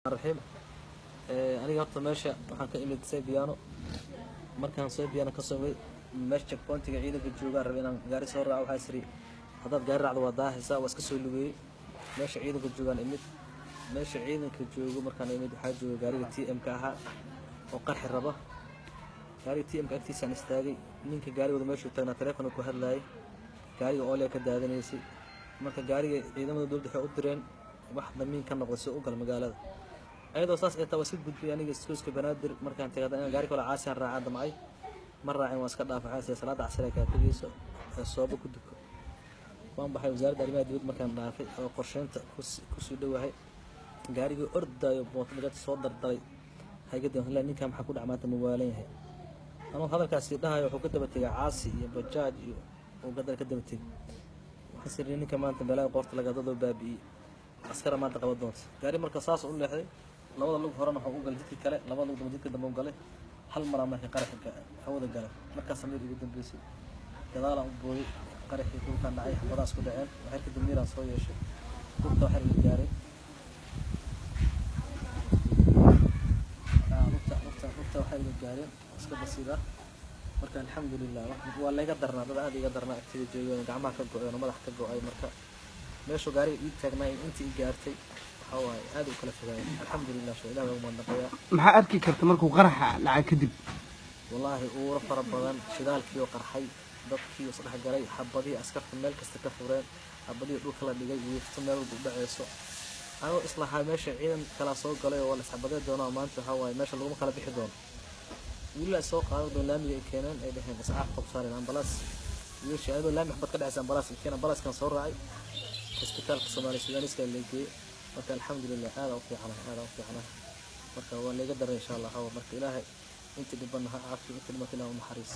Raxiim, aniga horta meesha waxaan ka imid Sebiano. Markaan Sebiano ka soo imid, meesha checkpointiga ciidanka joogaan rabay inaan gaari soo raaco. Waxaa isiri haddaad gaari raacdo waa daahaysaa. Waa iska soo lugeeyey. Meesha ciidanka joogaan imid. Meesha ciidanka joogo markaan imid, waxaa jooga gaariga TM ka ahaa oo qarxi raba. Gaariga TM ka agtiisaan istaagay. Ninka gaarigooda meeshuu taagnaa teleefon ku hadlaayay, gaariga oolya ka daadanaysay. Marka gaariga ciidamada dowladda waxay u direen wax damiin ka noqda si u gala magaalada. Ayadoo saas ay taa, waa iska gudbay aniga iskuuska Banaadir. Markaan tagay haddana inaan gaari kale caasiyan raacaan damcay, ma raacin, waan iska dhaafay. Waxaan salaada casri kaa tegeyso ee sooba ku duko. Waan baxay. Wasaaradda arrimaha dibadda markaan dhaafay oo qorsheynta kusii dhowahay, gaarigii ordaayo mooto bajaaj soo dardalay haygadda. Ninkan maxaa ku dhac maanta, ma waalan yahay? Anuu hadalkaasi dhahayo, wuxuu ka daba tegay caasi iyo bajaaj iyo uu gadal ka daba tegay. Waxaan siri ninka maanta balaayo qoorta laga dadoo baabi'iyey, askara maanta qaban doonta. Gaari marka saas u leexday, labada lug horena wuxuu u galay jidka kale, labada lug dambe jidka dambe u galay. Hal maraa markii qaraxi hawada galay, markaas meel igu dambeysay gadaalaan u booday. Qaraxii dhulkaan dhacay, xabadaas ku dhaceen. Waxay kadib miiraan soo yeeshay, dhulka waxaa la gaaray lugta waxay iga gaareen iska basiida. Marka alxamdulilah, waa layga darnaa, dad aad iga darnaa agtida joogeen, gacmaha ka go-een oo madax ka go-ay. Marka meeshuu gaariga ii taagnaa intii i gaartay waxaa waaye aad u kala fogaayeen. Alxamdulilah, sho ilaah ugu mahadnaqayaa. Maxaa arki karta markuu qaraxa dhacay kadib? Wallaahi uuro fara badan, shidaalkii oo qarxay, dadkii isdhex galay, xabadihii askarta meel kasta ka fureen, xabadihii dhulka la dhigay, wiifto meel walba u dhaceyso. Anuu islahaa meesha ciidan kalaa soo galay oo waa la isxabadee doonaa maanta, waxaa waaye meesha laguma kala bixi doono. Wiilal ay soo qaadan doon laamiga ay keeneen, ay dhaheen iscaaf ku saareen ambalaas. Wiilashii ayadoo laami xabad ka dhacaysa ambalaas ay keeneen, ambalaaskan soo raacay, isbitaalka Soomaaliya Sudaaniska la geeyey. Marka alxamdulilah, aad u fiicanahay, aad u fiicanahay. Marka waa layga daray insha Allah. Marka Ilaahay intii dhibanna ha caafiyo, intii dhimata Ilaah u naxariis.